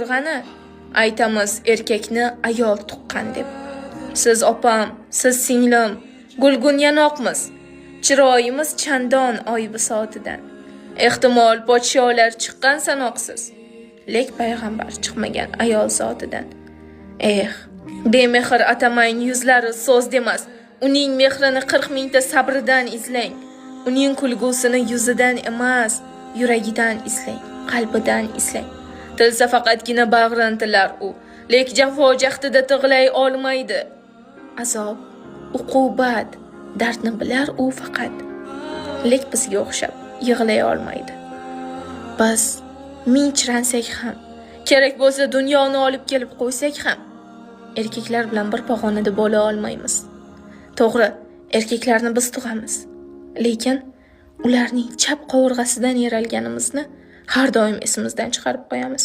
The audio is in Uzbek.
qovurg'ani aytamiz erkakni ayol tuqqan deb. Siz opam, siz singlim, gulgun yanoqmiz. Chiroyimiz chandon oy bisotidan. Ehtimol podsholar chiqqan sanoqsiz, lek payg'ambar chiqmagan ayol zotidan. Eh, bemehr atamang yuzlari so'z demas. Uning mehrini 40 mingta sabridan izlang. Uning kulgusini yuzidan emas, yuragidan izlang, qalbidan izlang. Tilsa faqatgina bag'rin tilar u, lek jafo jahdida tig'lay olmaydi. Azob, uqubat, dardni bilar u faqat, lek bizga o'xshab yig'lay olmaydi. Biz ming chiransak ham, kerak bo'lsa dunyoni olib kelib qo'ysak ham, erkaklar bilan bir pog'onada bo'la olmaymiz. To'g'ri, erkaklarni biz tug'amiz, lekin ularning chap qovurg'asidan yaralganimizni har doim esimizdan chiqarib qo'yamiz.